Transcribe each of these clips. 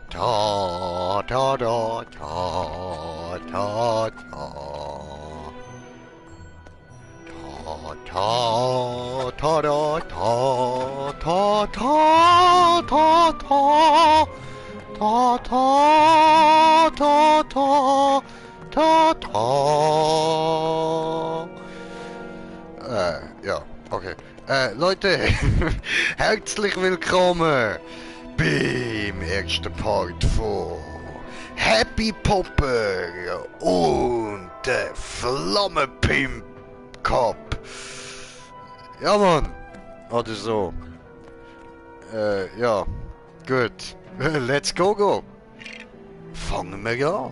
Ta ta ta ta ta ta. Ta ta ta ta ta ta ta ta ta ta ta ta ta. Ja, okay. Leute, herzlich willkommen beim ersten Part von Happy Popper und der Flammenpimp Cup. Ja, Mann. Oder so. Ja. Gut. Let's go. Fangen wir an.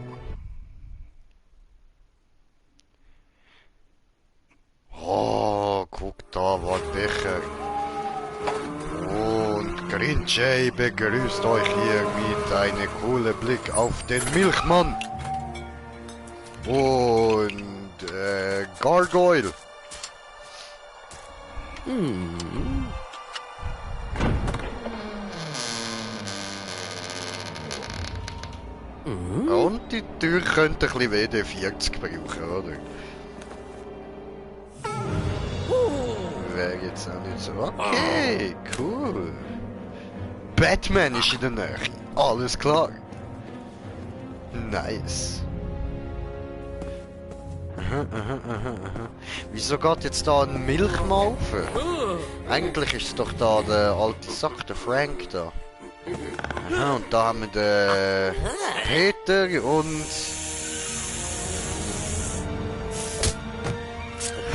Oh, guck da, was Dächer. Und Grinchey begrüßt euch hier mit einem coolen Blick auf den Milchmann. Und Gargoyle. Und die Tür könnte ein bisschen WD-40 brauchen, oder? Wäre jetzt auch nicht so. Okay, cool. Batman ist in der Nähe. Alles klar. Nice. Wieso geht jetzt da ein Milchmann auf? Eigentlich ist es doch da der alte Sack, der Frank da. Aha, und da haben wir den Peter und...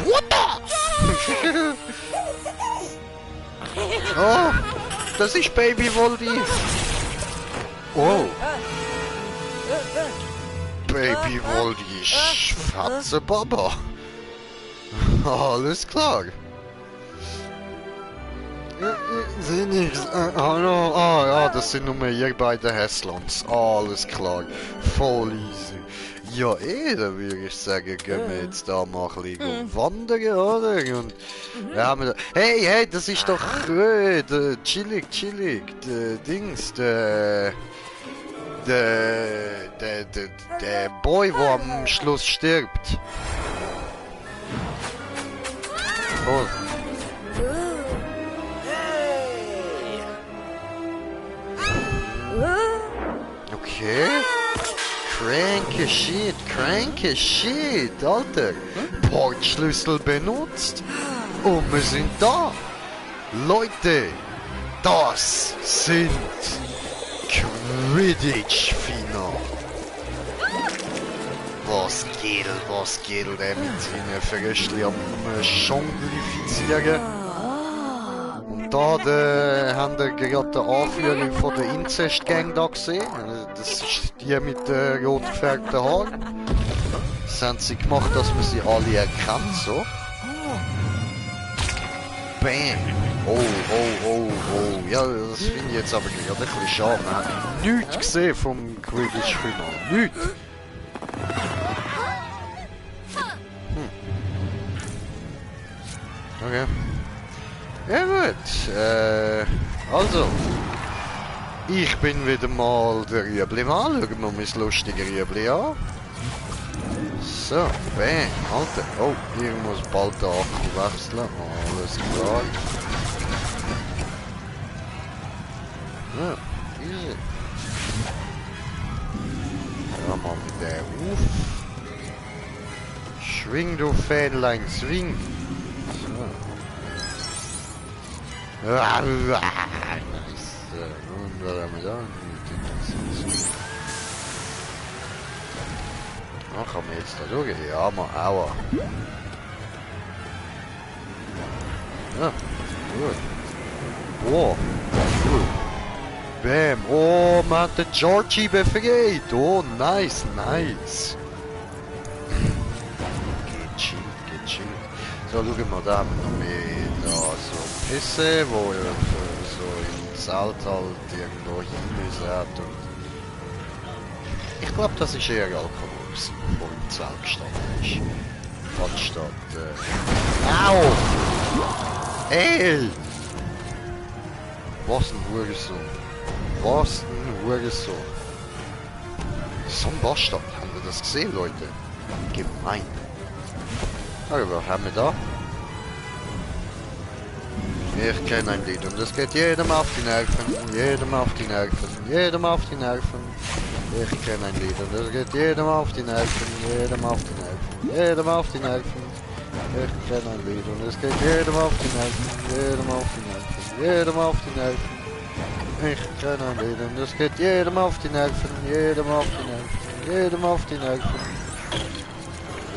What the? Oh, das ist Baby Voldy. Oh. Baby Voldy ist Fatze Baba. Alles klar. Hallo, ja, das sind nur ihr beiden Häslons. Alles klar. Voll easy. Ja, da würde ich sagen, gehen wir jetzt da mal ein bisschen wandern, oder? Und wir haben da... Hey, das ist doch... der chillig, der Dings, der Boy, der am Schluss stirbt. Oh. Okay. Cranky Shit, Alter. Portschlüssel benutzt. Und wir sind da. Leute, das sind Quidditch-Final. Was geht, der mit seinen Fröschli am Jonglifizieren. Und da haben wir gerade die Anführer von der Inzest-Gang da gesehen. Das ist die mit den rot gefärbten Haaren. Das haben sie gemacht, dass man sie alle erkennt, so. Bam! Oh. Ja, das finde ich jetzt aber gerade ein bisschen schade. Man hat nichts gesehen vom Quidditch-Final. Nichts! Okay. Ja gut, also. Ich bin wieder mal der Rüebli-Mann. Schauen wir mein lustiges Rüebli an. So, bam, Alter. Oh, ich muss bald den Akku wechseln. Alles klar. Ja, easy. Ja, machen wir den auf. Schwing, du Fähnlein, swing. So. Nice. Und was haben wir da? Ah, kann man jetzt da durch? Ja, mal aua. Ja, gut. Boah, cool. Bam. Oh, man hat den Georgie befreit. Oh, nice. Gechillt. So, schauen wir mal, da haben wir noch mehr da so Pisse, wo so im Zelt halt irgendwo hin müssen hat. Ich glaube, das ist eher Alkohol, wo im Zelt gestanden ist. Anstatt... Au! Ey! Was ein Hurensohn. Was ein Hurensohn. So ein Bastard. Habt ihr das gesehen, Leute? Gemein. Aber was haben wir da? Ich kenne ein Lied und es geht jedem auf die Nerven, jedem auf die Nerven, jedem auf die Nerven. Ich kenne ein Lied und es geht jedem auf die Nerven, jedem auf die Nerven, jedem auf die Nerven. Ich kenne ein Lied und es geht jedem auf die Nerven, jedem auf die Nerven, jedem auf die Nerven. Ich kenne ein Lied und es geht jedem auf die Nerven, jedem auf die Nerven, jedem auf die Nerven.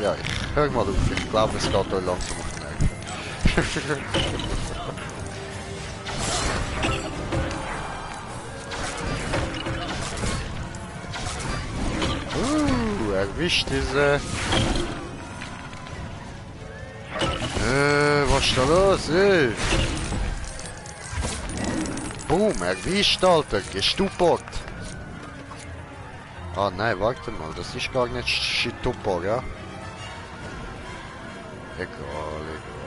Ja, ich hör mal auf, ich glaube es geht auch langsam auf die Nerven. Erwischt diese. Was ist da los, ey? Boom, erwischt, Alter, gestuppert. Ah, nein, warte mal, das ist gar nicht Stupper, ja? Egal, egal.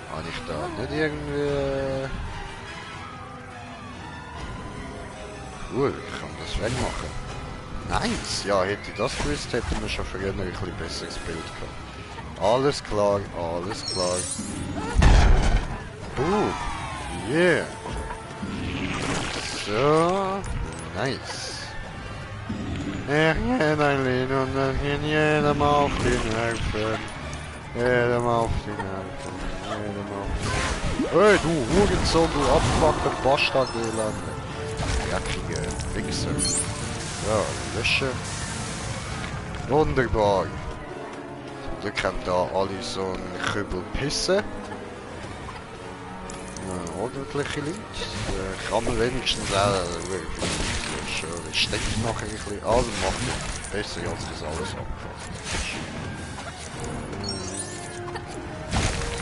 Kann ich da nicht irgendwie... Cool, ich kann das wegmachen. Nice! Ja, hätte ich das gewusst, hätten wir schon früher ein bisschen besseres Bild gehabt. Alles klar, alles klar. Yeah! So, nice. Ich kenne ein Lied und dann geht jedem auf die Nerven. Jedem auf die Nerven, jedem auf die Nerven. Hey, du Hurensohn, du abgefuckter Bastard-Elende. Jackige Wichser. Ja, löschen. Wunderbar. Da kann da alle so einen Kübel pissen. Ordentliche Leute. Kann man wenigstens auch löschen. Das stinkt nachher ein bisschen. Also macht es besser als das alles abgefasst.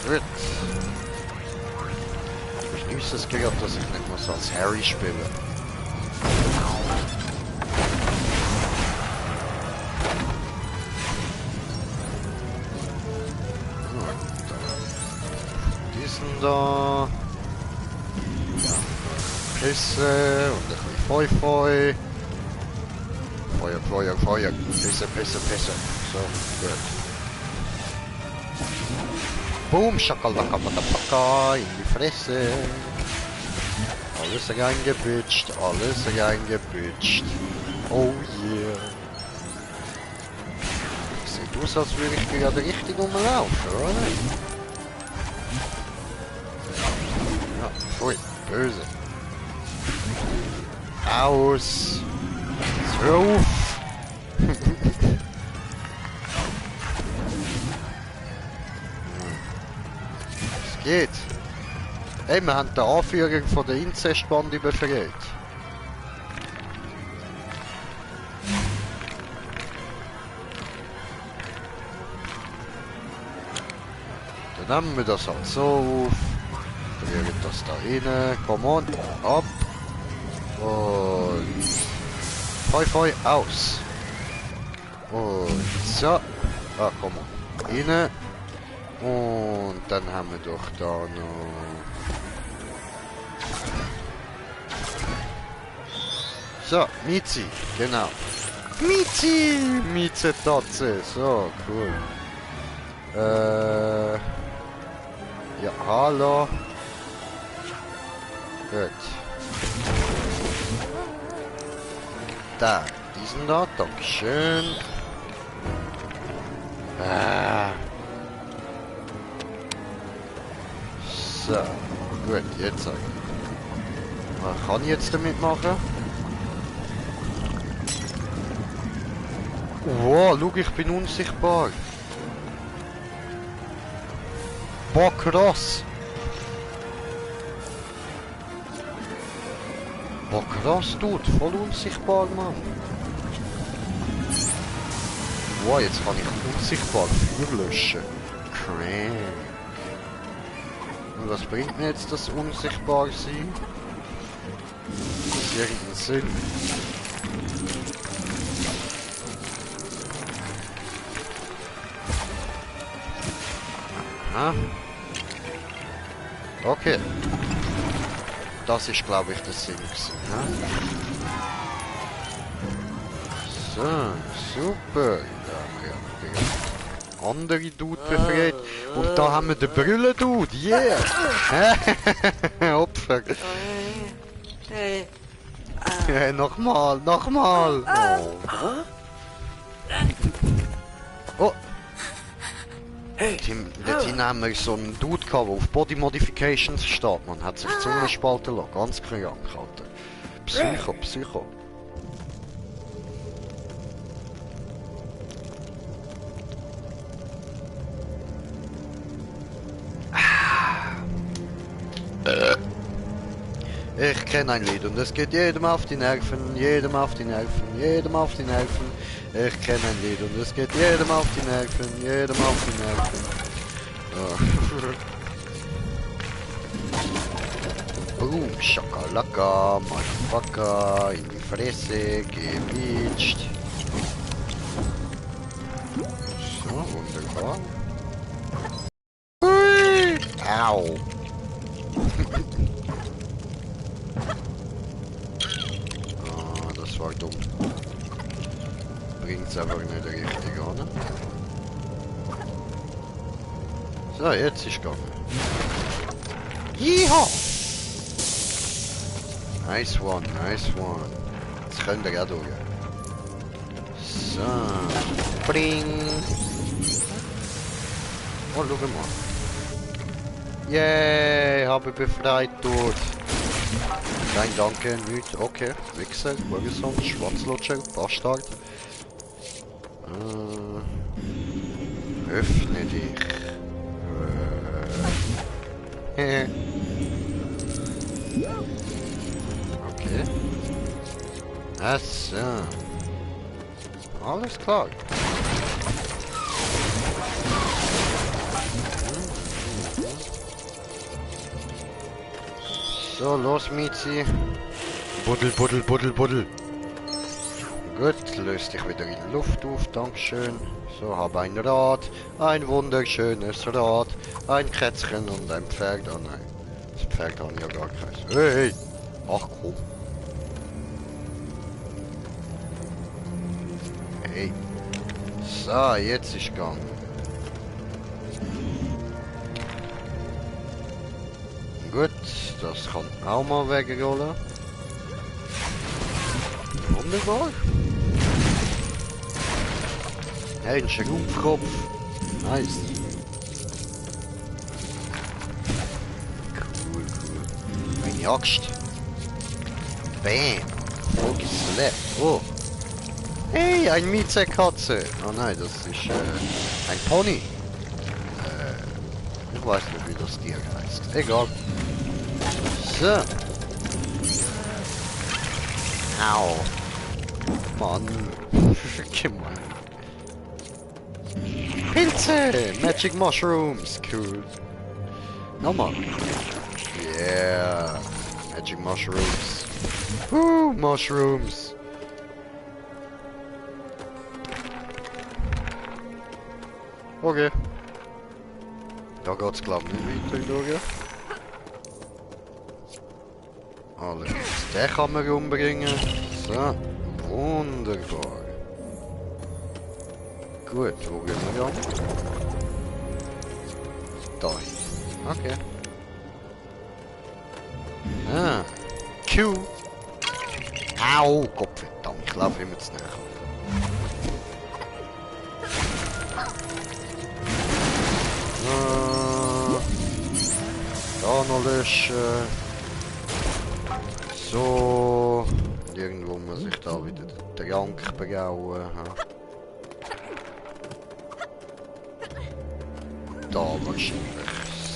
Gut. Ich genieße es gerade, dass ich nicht mehr als Harry spiele. Da. Ja. Pisse und ein bisschen Feu. Feuer, Feuer, Feuer. Pisse, Pisse, Pisse. So, gut. Boom, Schakalaka, Patapaka, in die Fresse. Alles reingebütscht, alles reingebütscht. Oh yeah. Sieht aus, als würde ich gerade richtig rumlaufen, oder? Ui, böse. Aus. Hör auf. Es geht. Hey, wir haben die Anführer von der Inzestbande befreit. Dann nehmen wir das halt so auf. Probieren das da rein. Come on. Ab. Und... Feu, Feu, aus. Und so. Ah, komm on. Rein. Und dann haben wir doch da noch... So, Mizi. Genau. Mizi! Mieze-Tatze. So, cool. Ja, hallo. Gut. Da, diesen da, dankeschön. So, gut, jetzt sag ich. Was kann ich jetzt damit machen? Wow, schau, ich bin unsichtbar. Boah, krass. Boah, krass, Dude. Voll unsichtbar, Mann. Wow, jetzt kann ich unsichtbar Feuer löschen. Crank. Und was bringt mir jetzt das unsichtbar sein? Das ist irgendein Sinn. Aha. Okay. Das ist, glaube ich, das Sinn gewesen, ne? So, super. Da haben wir ja andere Dude befreit. Und da haben wir den Brüllen-Dude. Yeah! Opfer. Nochmal, nochmal. Oh. Oh. Dort haben wir so einen Dude gehabt, der auf Body Modifications steht. Man hat sich die Zunge spalten lassen. Ganz krank, Alter. Psycho, Psycho. Ich kenne ein Lied und es geht jedem auf die Nerven, jedem auf die Nerven, jedem auf die Nerven. Ich kenne ein Lied und es geht jedem auf die Nerven, jedem auf die Nerven. Oh. Boom, Schakalaka, Motherfucker, in die Fresse, gewitscht. So, wunderbar. Hui! Au! Das war dumm. Bringt's einfach nicht richtig an. So, jetzt ist gegangen. Yeehaw! Nice one, nice one. Jetzt könnt ihr auch durch. So. Bring! Oh, schau mal. Yay, habe befreit dort. Nein, danke, nichts. Okay, Wichser, Hurensohn, Schwarzlutscher, Bastard. Öffne dich. Okay. So. Alles klar. So, los, Mizi. Buddel, buddel, buddel, buddel. Gut, löst dich wieder in die Luft auf, dankeschön. So, habe ein Rad, ein wunderschönes Rad, ein Kätzchen und ein Pferd. Oh nein, das Pferd hat ja gar keins. Hey, ach komm. Hey. So, jetzt ist gegangen. Gut, das kann auch mal wegrollen. Wunderbar. Hey, ein Schraubkopf. Nice. Cool, cool. Meine Axt. Bam. Voll slap. Oh. Hey, ein Miezekatze. Oh nein, das ist ein Pony. Ich weiß nicht, wie das Tier heißt. Egal. So. Au. Mann. Gemein. Pilze! Magic Mushrooms! Cool. Nochmal. Yeah. Magic Mushrooms. Mushrooms. Okay. Da geht's glaube ich nicht weiter durch. Alles. Den kann man umbringen. So. Wunderbar. Gut, wo gehen wir an? Da hin. Okay. Ah. Q. Au, Gottverdammt, ich laufe immer zu näher. Da noch löschen. So. Irgendwo muss ich da wieder den Trank begauen. Da wahrscheinlich.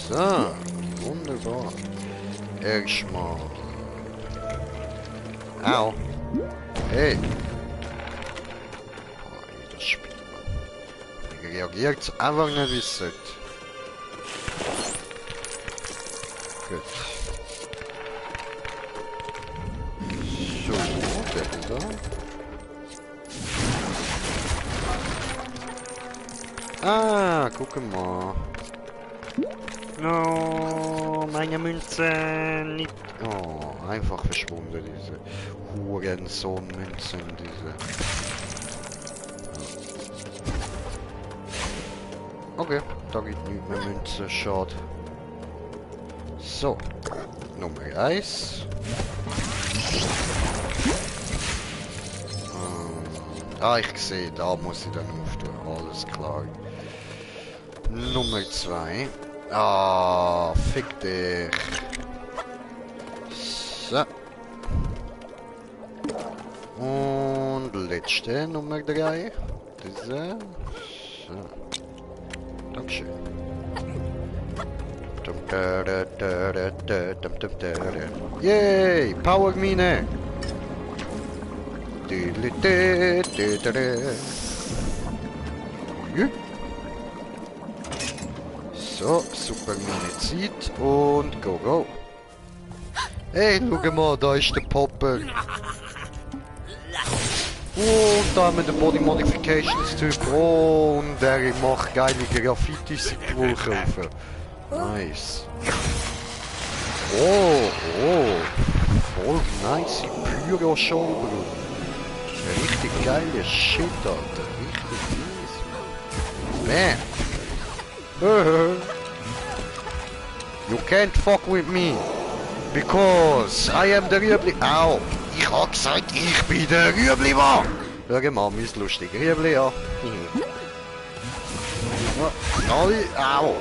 So. Wunderbar. Erstmal. Au. Hey. Oh, das Spiel. Reagiert einfach nicht, wie es sollte. Gut. So, der da. Ah, guck mal. Oh, meine Münze nicht. Oh, einfach verschwunden, diese Hurensohn-Münzen, diese. Okay, da gibt nicht mehr Münze, schade. So, Nummer 1. Ich sehe, da muss ich dann auftun, alles klar. Nummer 2. Ah, fick dich. So. Und letzte, Nummer 3. Diese. So. Dankeschön. Yay! Powermine! So, super Mine zieht und go, go. Hey, schau mal, da ist der Popper. Und da haben wir den Body Modifications Typ. Und der macht geile Graffitis in die Wohl kaufen. Nice. Oh, voll nice Pyro-Show, Bro. Richtig geile Shit, Alter. Richtig nice. Bam. You can't fuck with me. Because I am the Rüebli. Au. Ich hab gesagt, ich bin der Rüebli-Mann. Schau mal, mein lustiger Rüebli, ja. Au.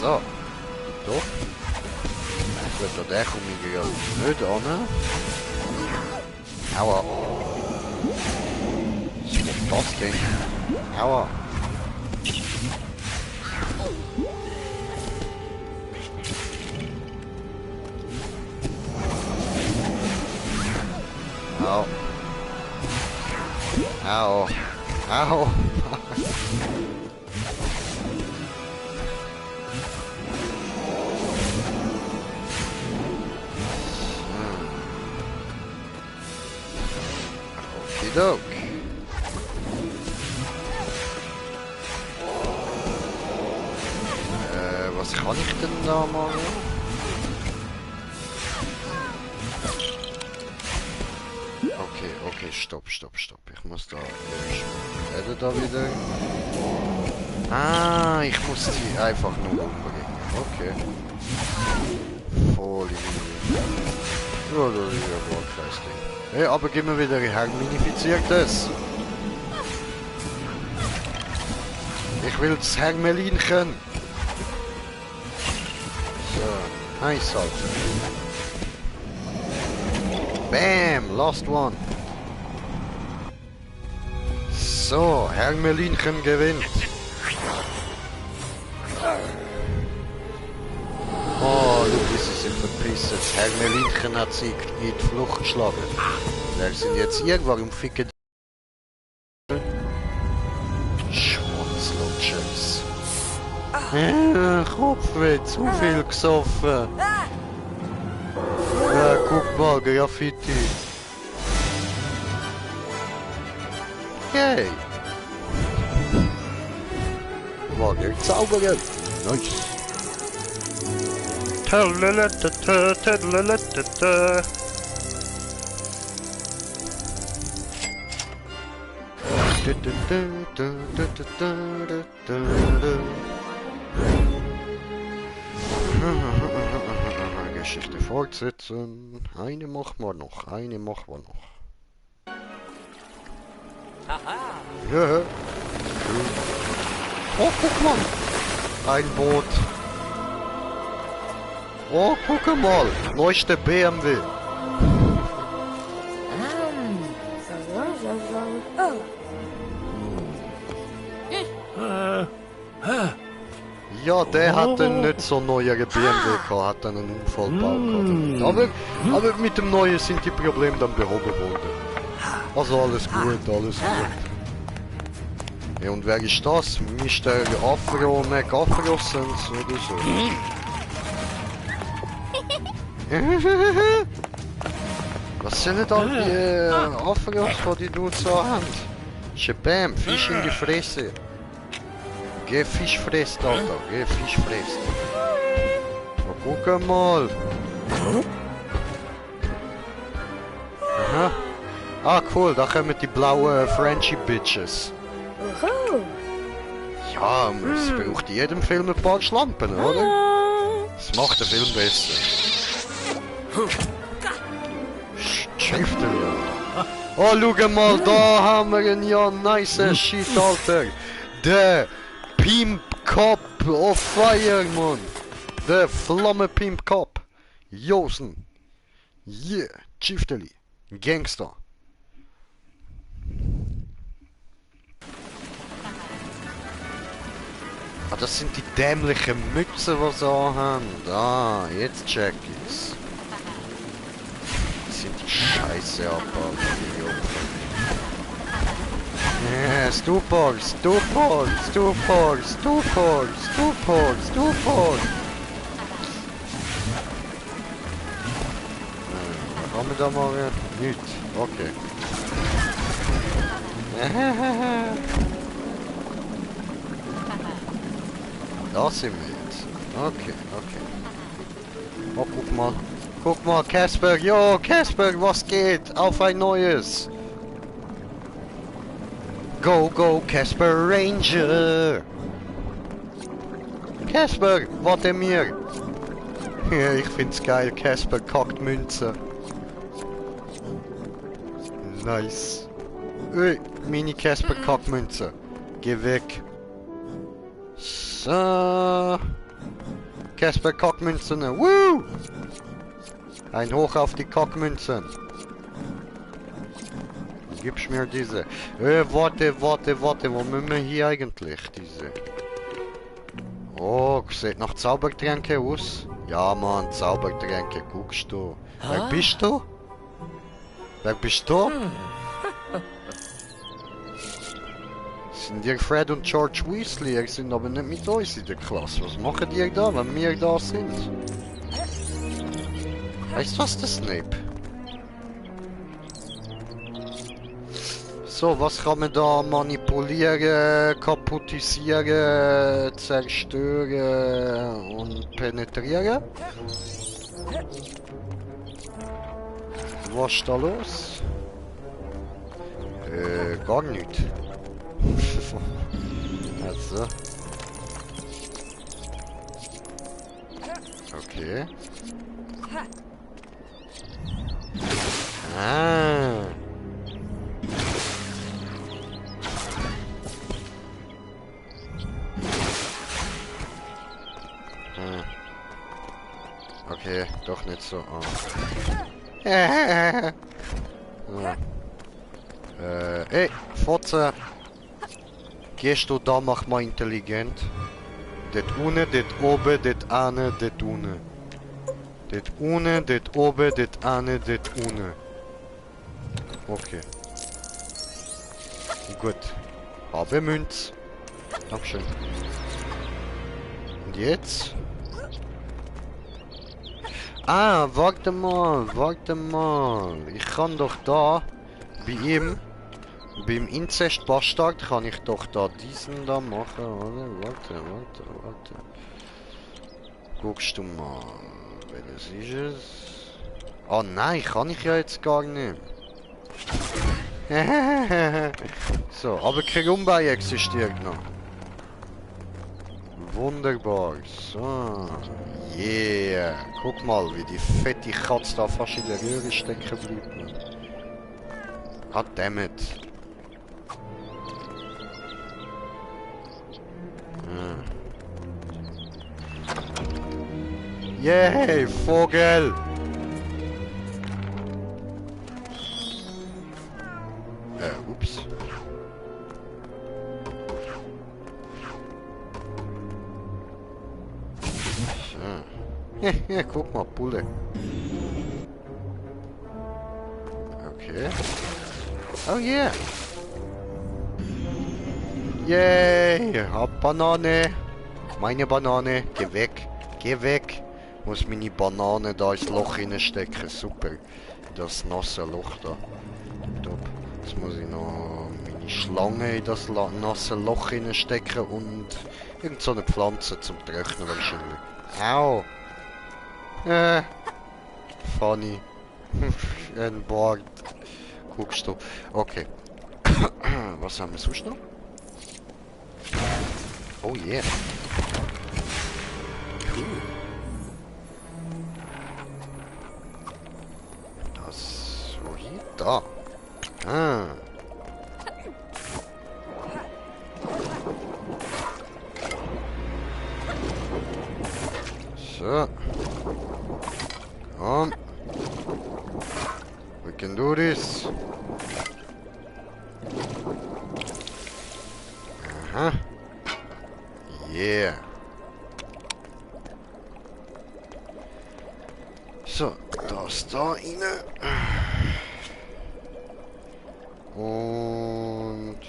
So. Doch. Gut, da komme ich ja nicht an. Aua. Was ist das Ding? Aua. Au. Au. Au. Okidok. Was kann ich denn da machen? Okay, stopp. Ich muss da da wieder. Ah, ich muss die einfach nur umbringen. Okay. Voll in. Ja, das ist ja wohl kein Ding. Hey, aber gib mir wieder Hermelinifiziertes. Ich will das Hermelinchen. So, nice, Alter. Bam, last one. So, Hermelinchen gewinnt. Oh, look, wie sie sich verpissen. Hermelinchen hat sie in die Flucht geschlagen. Wer sind jetzt hier? Warum ficken die? Schwanzlutschers. Kopfweh, zu viel gesoffen. Ja, guck mal, Graffiti. Yay! War der Zauberer. Nice. Geschichte fortsetzen. Eine machen wir noch. Ja. Oh, guck mal. Ein Boot. Oh, guck mal. Neueste BMW. Ja, der hat einen nicht so neuen BMW gehabt, hat dann einen Unfall gehabt. Aber mit dem neuen sind die Probleme dann behoben worden. Also alles gut. Ja, und wer ist das? Mr. Afro McAfrosens oder so? Was sind denn all die Afros, die du so haben? Shabam, Fisch in die Fresse. Geh Fisch frisst, Alter. Geh Fisch frisst. Na, guck mal. Aha. Ah, cool. Da kommen die blauen Frenchy Bitches. Ja, es braucht in jedem Film ein paar Schlampen, oder? Das macht den Film besser. Schifter, ja. Oh, schau mal, da haben wir einen ja nice Shit, Alter. Der Pimp Cop of Fire, Mann. Der Flamme Pimp Cop. Josen. Yeah, Chieftainly. Gangster. Ah, das sind die dämlichen Mützen, die sie haben. Ah, jetzt check ich's. Das sind die Scheiße abbauen, die Opfer. Yeah, Stupor, Stupor, Stupor, Stupor, Stupor, Stupor. Was haben wir da mal? Nichts. Okay. Da sind wir jetzt. Okay, okay. Oh, guck mal. Guck mal, Casper. Jo, Casper, was geht? Auf ein neues. Go, go, Casper Ranger. Casper, warte mir. Ja, ich find's geil. Casper kackt Münze. Nice. Ui, Mini Casper kackt Münze. Geh weg. So. Casper Kackmünzen. Woo! Ein Hoch auf die Kackmünzen. Gibst mir diese. Warte, warte, warte. Wo müssen wir hier eigentlich? Diese. Oh, sieht nach Zaubertränke aus. Ja, Mann, Zaubertränke. Guckst du. Wer bist du? Wer bist du? Sind ihr Fred und George Weasley? Ihr sind aber nicht mit uns in der Klasse. Was machen die da, wenn wir da sind? Weißt du was, der Snape? So, was kann man da manipulieren, kaputtisieren, zerstören und penetrieren? Was ist da los? Gar nichts. Also. Okay. Ah. Okay, doch nicht so. Oh. Ey, Fotze. Gehst du da, mach mal intelligent. Det ohne, det oben, det ane, det ohne. Det ohne, det oben, det ane, det ohne. Okay. Gut. Habe Münz. Dankeschön. Und jetzt? Ah, warte mal, warte mal. Ich kann doch da, bei ihm, beim Inzest-Bastard kann ich doch da diesen da machen, oder? Warte, warte, warte. Guckst du mal, welches ist es? Ah nein, kann ich ja jetzt gar nicht. So, aber Kirumbai existiert noch. Wunderbar, so. Yeah. Guck mal, wie die fette Katze da fast in der Röhre stecken bleibt. Goddammit. Yay, Vogel! Ups. Ja, guck mal, Bulle. Okay. Oh yeah! Yay! Hab Banane! Meine Banane! Geh weg! Geh weg! Muss meine Banane da ins Loch hineinstecken. Super. Das nasse Loch da. Top. Jetzt muss ich noch die Schlange in das nasse Loch hineinstecken und irgend so eine Pflanze zum Trocknen wahrscheinlich. Au! Funny. Ein Bord. Guckst du. Okay. Was haben wir sonst noch? Oh yeah. Cool. Das... Wohin? Da. Ah. So. Komm. We can do this. Aha. Yeah. So, das da rein. Und...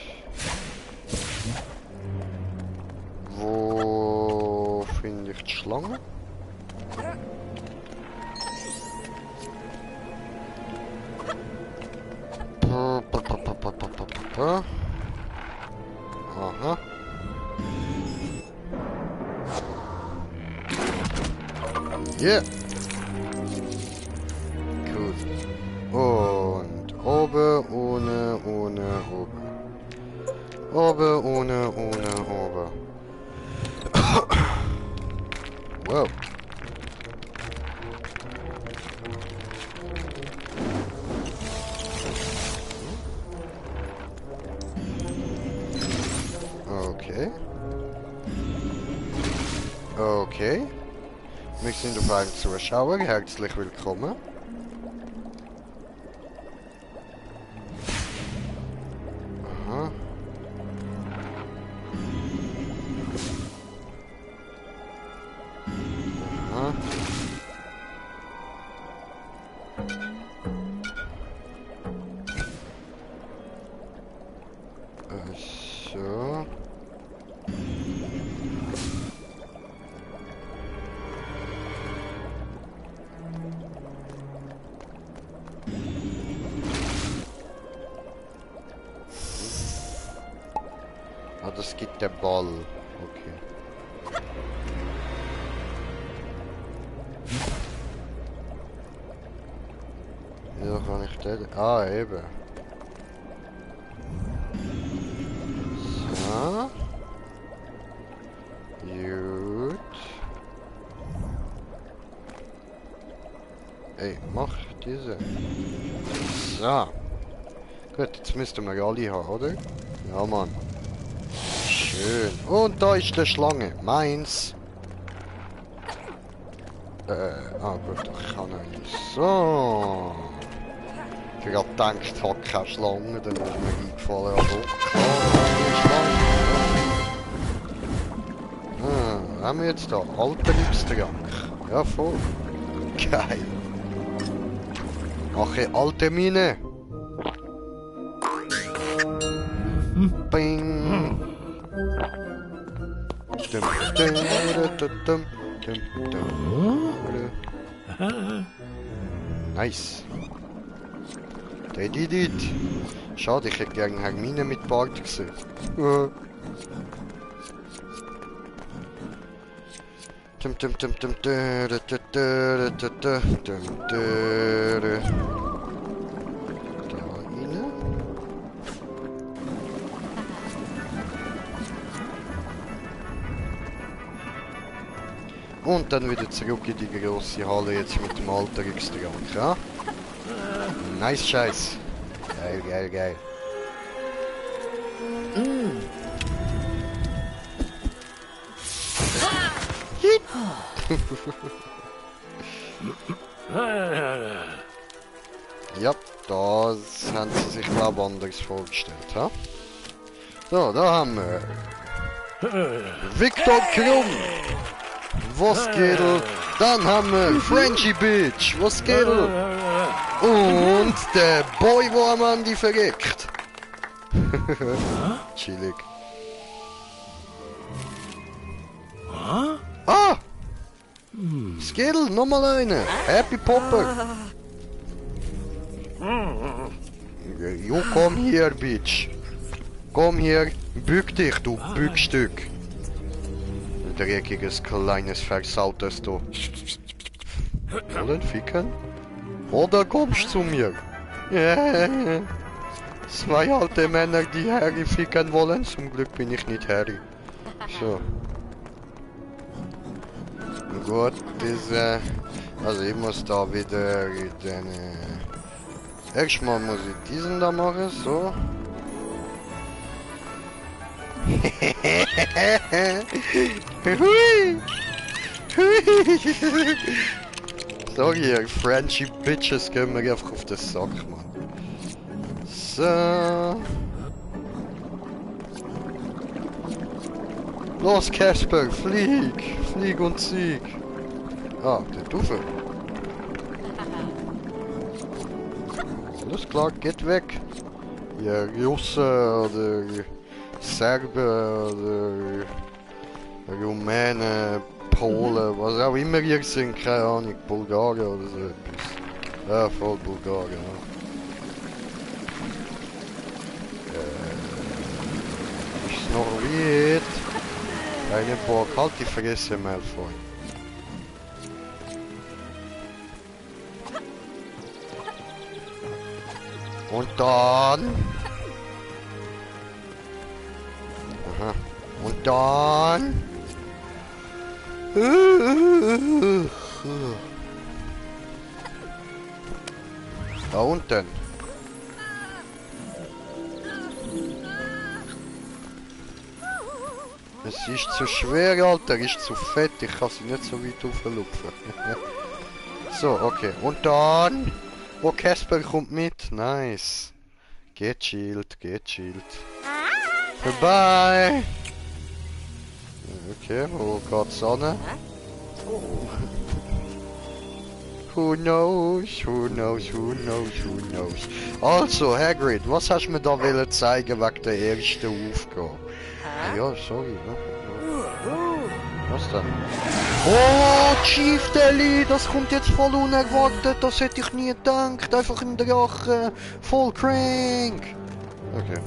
Wo finde ich die Schlange? Aha. Yeah. Gut. Und oben, ohne, oben. Oben, ohne, oben. Wow. Okay. Okay. Wir sind auf einen Zuschauer. Herzlich willkommen. Aha. Aha. So. Ah, das gibt der Ball. Okay. Ja, kann ich den... Ah, eben. So. Gut. Ey, mach diese. So. Gut, jetzt müssten wir alle haben, oder? Ja, Mann. Schön. Und da ist die Schlange. Meins. Gut, ich kann nicht. So. Ich hab gedacht, ich habe keine Schlange, dann ist mir eingefallen, also klar, was haben wir jetzt da? Alpenlipstrank. Ja, voll. Geil. Ach, alte Mine. Bing. Nice. They did it. Schade, ich hätte gerne Hermine mit Bart gesehen. Und dann wieder zurück in die grosse Halle jetzt mit dem Alterungstrank, ja? Nice Scheiß. Geil, geil, geil. Ja, das haben sie sich glaube ich anders vorgestellt, ha? So, da haben wir Victor Krumm. Was geht? Dann haben wir Frenchy Bitch. Was geht? Und der Boy, wo am Ende verreckt. Chillig. Ah! Skittle, nochmal eine. Happy Popper. You come here, bitch. Komm hier, bück dich, du Bügstück. Dreckiges, kleines, versautes du. Wollen ficken? Oder kommst zu mir? Yeah. Zwei alte Männer, die Harry ficken wollen. Zum Glück bin ich nicht Harry. So. Gut, diese... Also ich muss da wieder den... Erstmal muss ich diesen da machen, so. Hui. Hui. Sorry, ihr Frenchy Bitches gehen mir einfach auf den Sack, Mann. So. Los, Casper, flieg! Flieg und sieg! Ah, der Duffe. Alles klar, geht weg! Ihr Russen oder Serben oder Rumänen, Polen, was auch immer ihr sind, keine Ahnung, Bulgarien oder so etwas. Ja, voll Bulgarien, ja. Ist noch weit. Keine Bock, halt die Fresse, Malfoy. Und dann... Aha. Und dann... Da unten. Es ist zu schwer, Alter, ist zu fett, ich kann sie nicht so weit hochlupfen. So, okay, und dann... Oh, Casper kommt mit, nice. Geht chillt, geht chillt. Vorbei! Okay, wo geht's an? Who knows, who knows, who knows, who knows. Also, Hagrid, was hast du mir da wollen zeigen wegen der ersten Aufgabe? Ja, sorry, ne? Was denn? Oh, Chief Deli, das kommt jetzt voll unerwartet, das hätte ich nie gedacht. Einfach ein Drache, voll crank. Okay.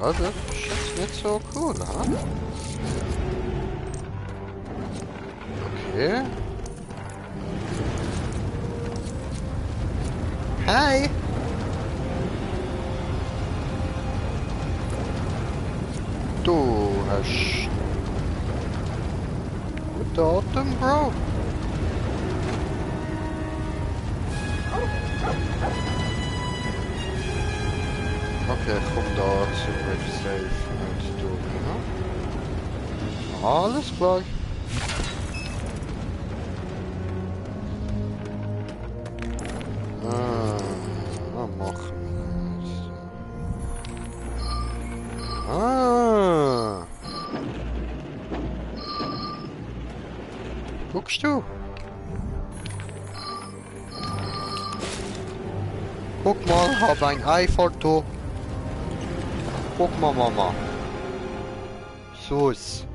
Ja, das ist jetzt nicht so cool, ha? Okay. Hi! Du hast... guten Atem, Bro. Okay, komm da zurück, safe und durch, ne? Alles klar. Was machen wir jetzt? Guckst du? Guck mal, hab ein Eiffelturm. Guck mal, Mama. So ist.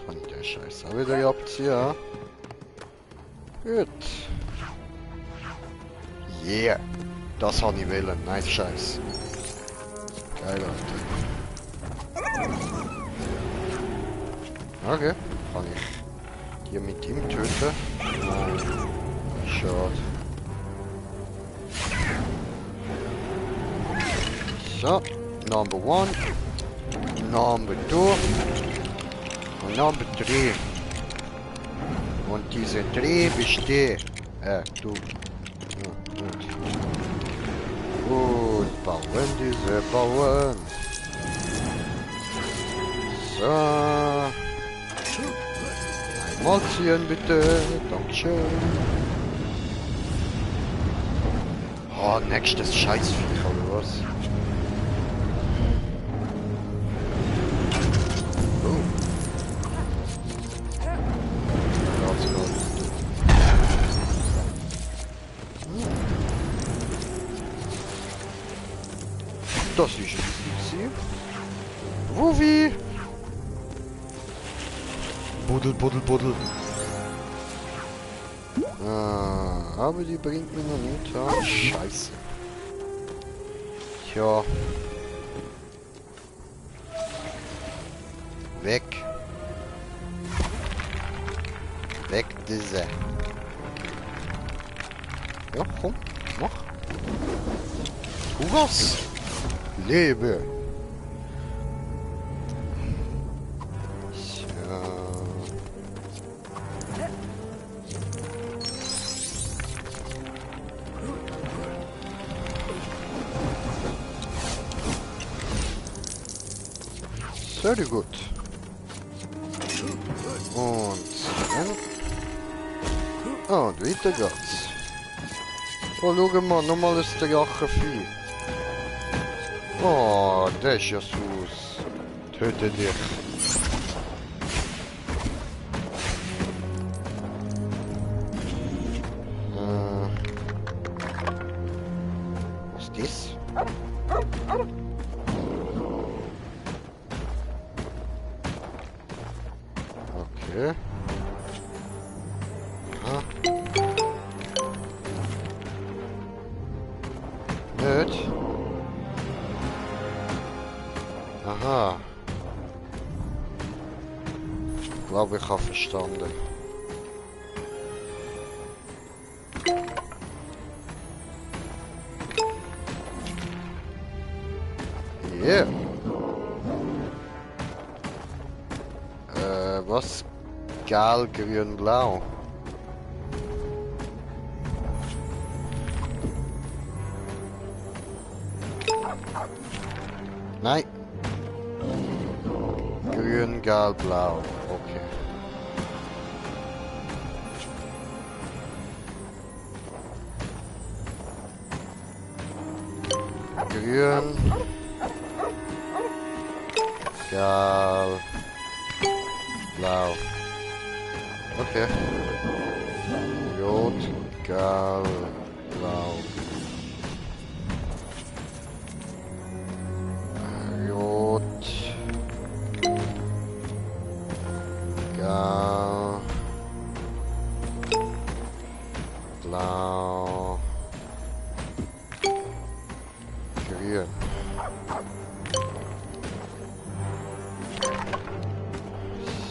Kann der Scheiß auch wieder abziehen, ja? Gut. Yeah. Das habe ich wollen. Nice Scheiß. Geil, Alter. Okay. Kann ich hier mit ihm töten? Nein. Schade. So, number 1, number 2 und number 3. Und diese 3 besteht. Du. Ja, gut. Und bauen diese Bauen. So. Einmal ziehen bitte. Dankeschön. Oh, nächstes Scheißviech oder was? Das ist easy. Wuvi! Buddel, buddel, buddel. Ah, aber die bringt mich noch nicht. Ah, scheiße. Tja. Weg. Weg diese. Ja, komm, mach. Tu was. Lebe. Sehr gut. Und weiter geht's. Oh, schau mal, nochmal ein Drachenvieh. Oh, das ist ja süß. Töte dich. Was ist das? Okay. Aha. Nicht. Aha. Ich glaube, ich habe verstanden. Yeah. Was? Gelb, grün, blau. Nein. Grün, gelb, blau. Okay. Grün. Gelb. Blau. Okay. Rot, gelb, blau. Rot. Gelb. Blau. Grün.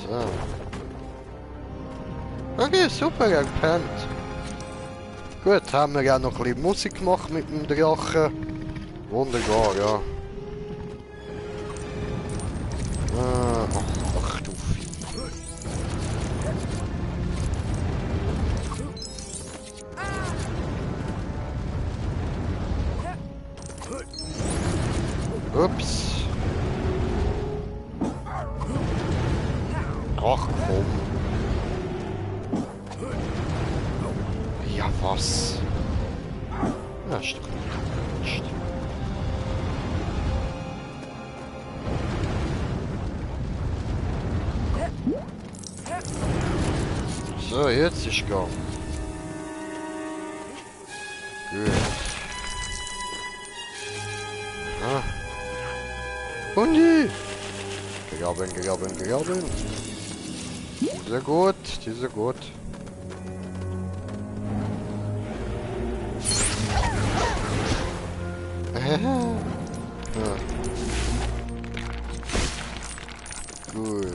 So. Okay, super, er gepennt. Gut, haben wir ja noch ein bisschen Musik gemacht mit dem Drachen. Wunderbar, ja. Ach du Vieh. Ups. Ach komm. Ja, was? Ja, ist doch nicht. So, jetzt ist gar. Gut. Ah. Hundi! Graben, graben, graben. Sehr gut, diese gut. Ja. Gut.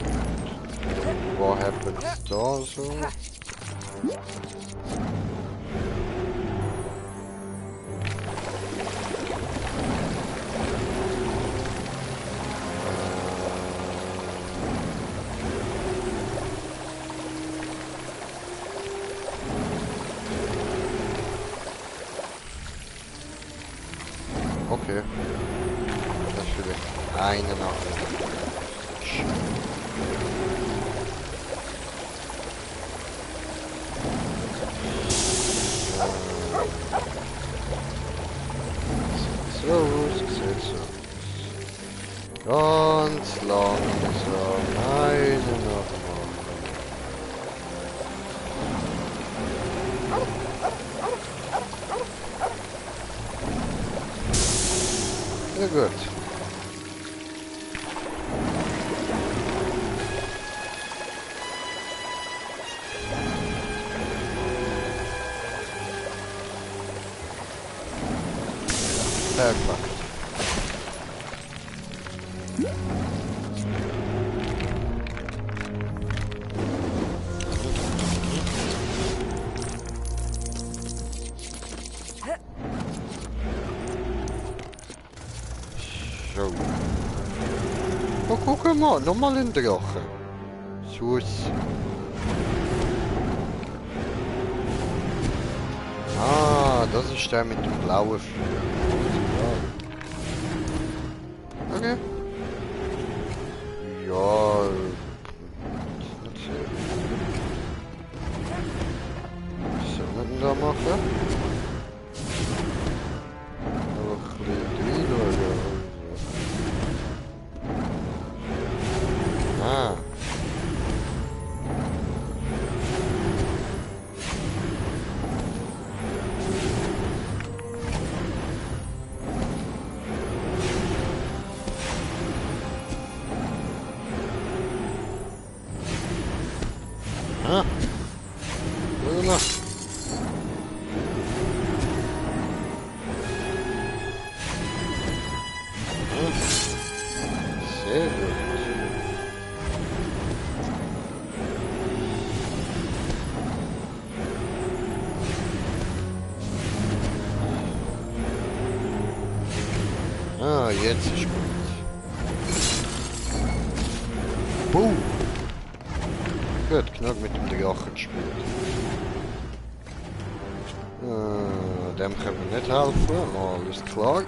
What happens da so? Okay. Das ist vielleicht eine Nacht. So, es sieht so. Ganz langsam. Eine Nacht. gut. Perfekt. So. Oh, guck mal, nochmal ein Drache. Sus. Ah, das ist der mit dem blauen Flügel. Okay. Ja, nicht so. Was soll man denn da machen? Noch ein bisschen reinschauen. Ah. Ah. Warte mal. Ah. Sehr gut. Ah, jetzt ist gut. Boom! Gut, genug mit dem Drachen gespielt. Dem können wir nicht helfen, alles klar.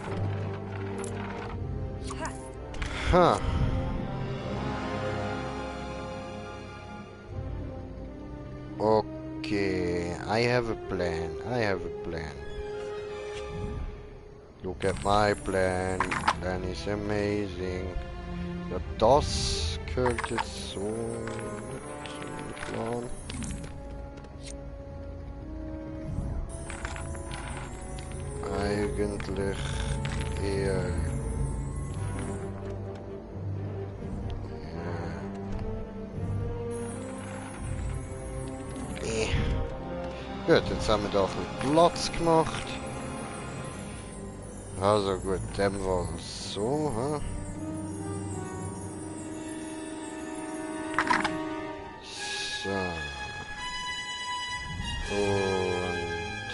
Ha. Okay, I have a plan. Look at my plan. Plan is amazing. Ja, das könnte jetzt so nicht Plan. Eigentlich eher. Gut, jetzt haben wir da ein bisschen Platz gemacht. Also gut, dem war es so, ha? So. Und...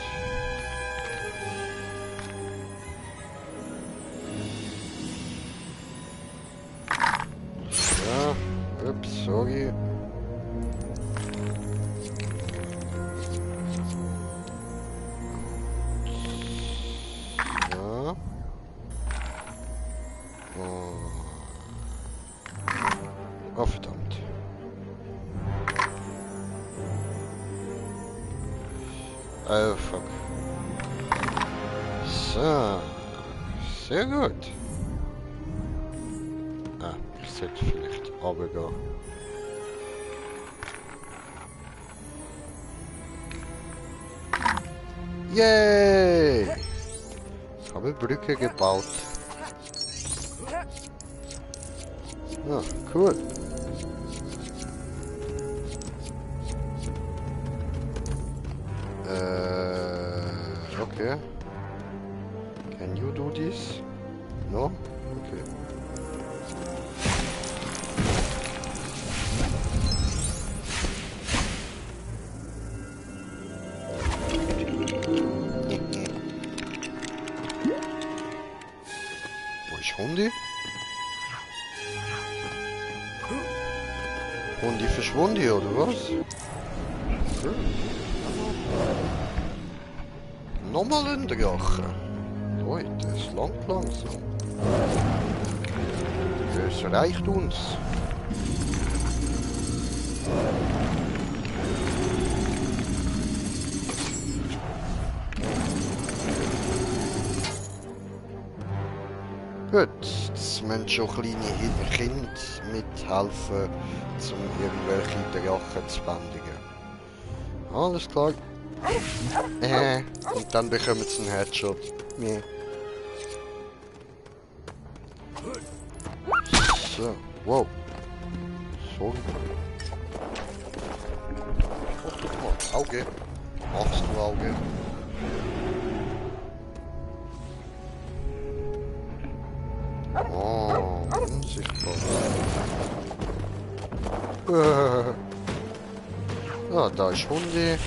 Ja, ups, sorry. Ja. Oh, verdammt. Oh, fuck. So. Sehr gut. Ah, ich sollte vielleicht runtergehen. Yay! Ich habe Brücke gebaut. Ja, cool. Okay. Can you do this? No? Okay. Wo ist Hundi? Hundi verschwunden, oder was? So. Nochmal ein Drache. Leute, es langt langsam. Es reicht uns. Gut, jetzt müssen schon kleine Kinder mithelfen, um irgendwelche Drachen zu bändigen. Alles klar. Und dann bekommen sie einen Headshot. Nee. So, wow. Sorry. Oh, guck mal, Auge. Machst du Auge? Oh, unsichtbar. Ah, da ist Hundi.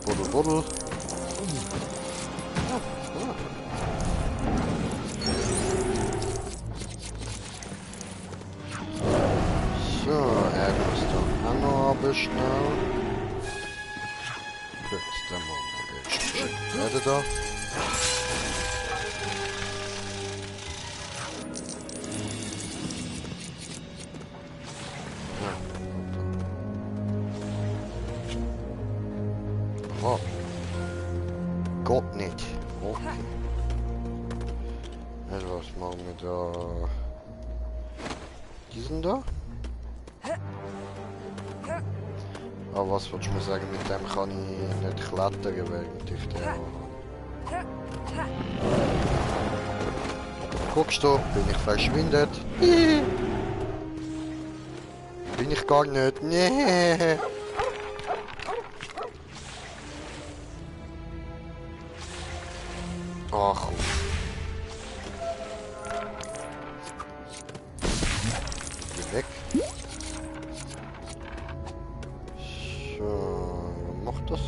Buddel, buddel. So, er muss doch auch noch abschnell. Gut, dann machen wir jetzt Erde da. Aha. Gott nicht. Okay. Also was machen wir da? Diesen da? Aber was würdest du mir sagen, mit dem kann ich nicht klettern, während ich den habe? Guckst du, bin ich verschwindet? Bin ich gar nicht. Nee. Ach. Geh weg. So, was macht das?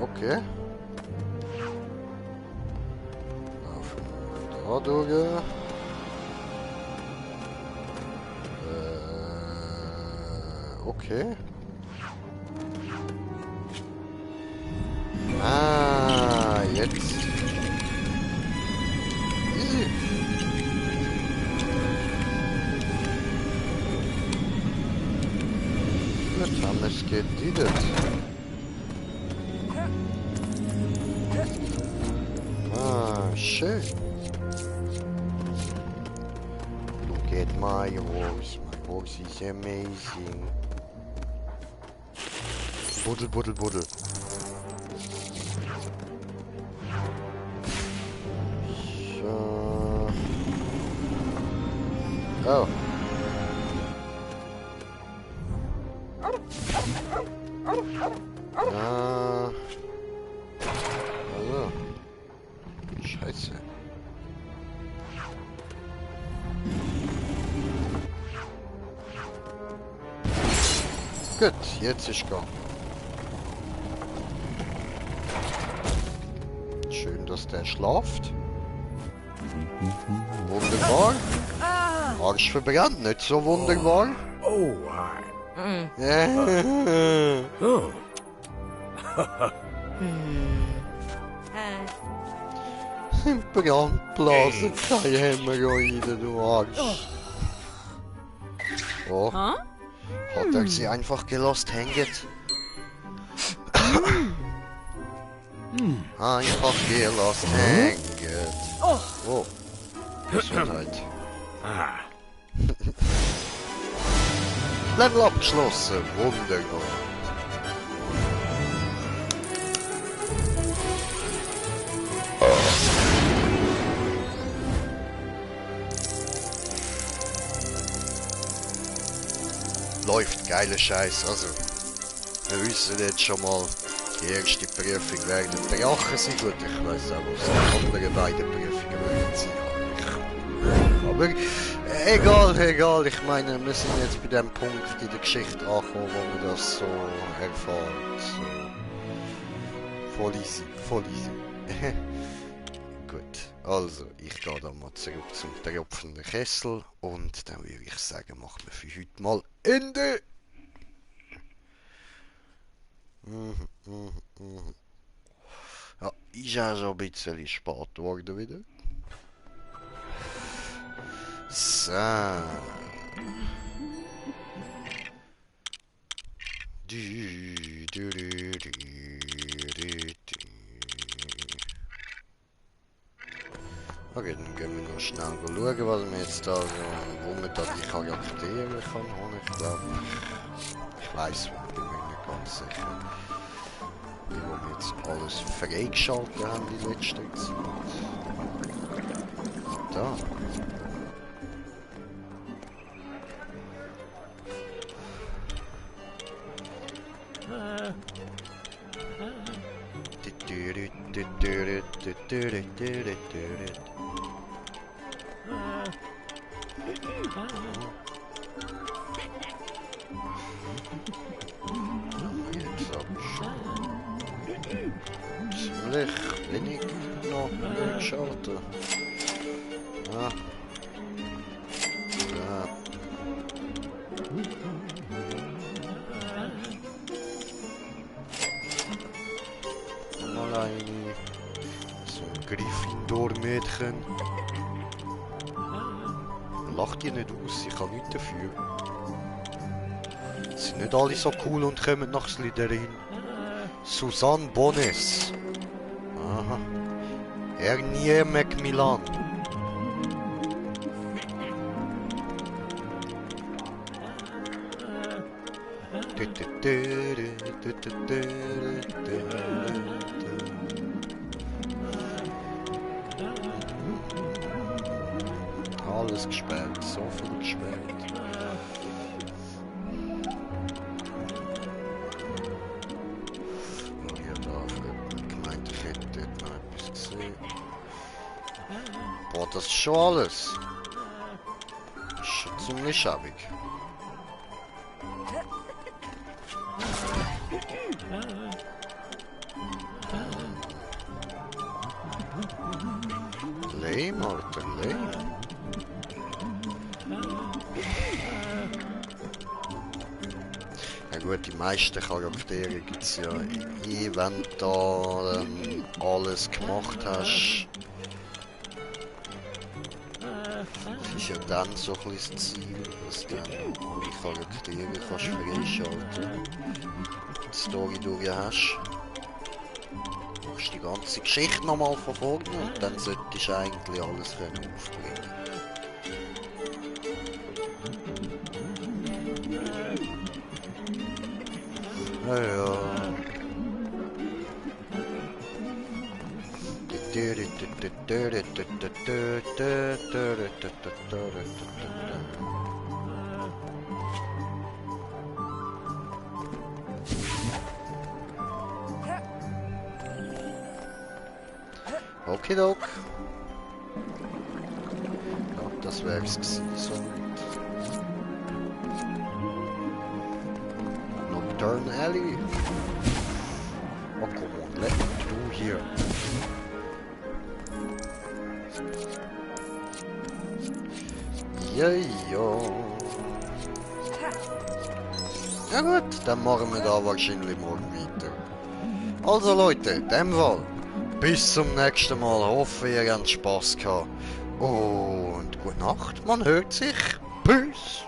Okay. Laufen wir da durch. Okay. Ah, jetzt. Easy. Gut, haben es gediedet. Ah, schön. Look at my horse. My horse is amazing. Buddel, buddel, buddel. So. Oh. Also. Scheiße. Gut, jetzt ist gar. Schön, dass der schlaft. Wunderbar. Arsch verbrannt, nicht so wunderbar. Oh, hi. Oh. Brandblasen, keine Hämorrhoide, du Arsch. Oh. Hat er sie einfach gelost hängen? Einfach gelost hängen. Oh. Gesundheit. Ah. Level abgeschlossen. Wunderbar. Läuft, geile Scheiß. Also, wir wissen jetzt schon mal, die erste Prüfung werden Drachen sein. Gut, ich weiß auch, was die anderen beiden Prüfungen werden sein. Aber egal, egal. Ich meine, wir sind jetzt bei dem Punkt in der Geschichte angekommen, wo wir das so erfahren. So. Voll easy, voll easy. Gut, also ich gehe dann mal zurück zum tropfenden Kessel und dann würde ich sagen, machen wir für heute mal Ende. Ja, ist ja schon ein bisschen spät geworden wieder. So. Okay, dann gehen wir noch schnell schauen, was wir jetzt da so, wo man da die Charaktere kann haben. Ich glaube, ich weiß, bin mir nicht ganz sicher. Wie wir jetzt alles freigeschaltet haben in letzter Zeit. Da. Jetzt aber schon ziemlich wenig noch geschaltet. Ja. Ja. Mal eine. So ein Gryffindor-Mädchen. Lacht ihr nicht aus, ich kann nichts dafür. Sind nicht alle so cool und kommen nach Slytherin. Susanne Bones. Aha. Ernie Macmillan. Alles gesperrt, so viel gesperrt. Hier da gemeint, ich hätte dort noch etwas gesehen. Boah, das ist schon alles. Das ist schon ziemlich schäbig. Lame, Alter, lame. Ja gut, die meisten Charaktere gibt es ja wenn du da alles gemacht hast. Das ist ja dann so ein bisschen das Ziel, dass du dann alle Charaktere kannst freischalten. Die Story durch hast. Du machst die ganze Geschichte nochmal von vorne und dann solltest du eigentlich alles können aufbringen. Ja, ja. Okidok. Ja, das wär's gewesen, so. Nocturne Alley. Oh, come on, let me through here. Ja, ja. Ja gut, dann machen wir da wahrscheinlich morgen weiter. Also Leute, in dem Fall. Bis zum nächsten Mal. Hoffe, ihr habt Spaß gehabt. Und gute Nacht. Man hört sich. Peace.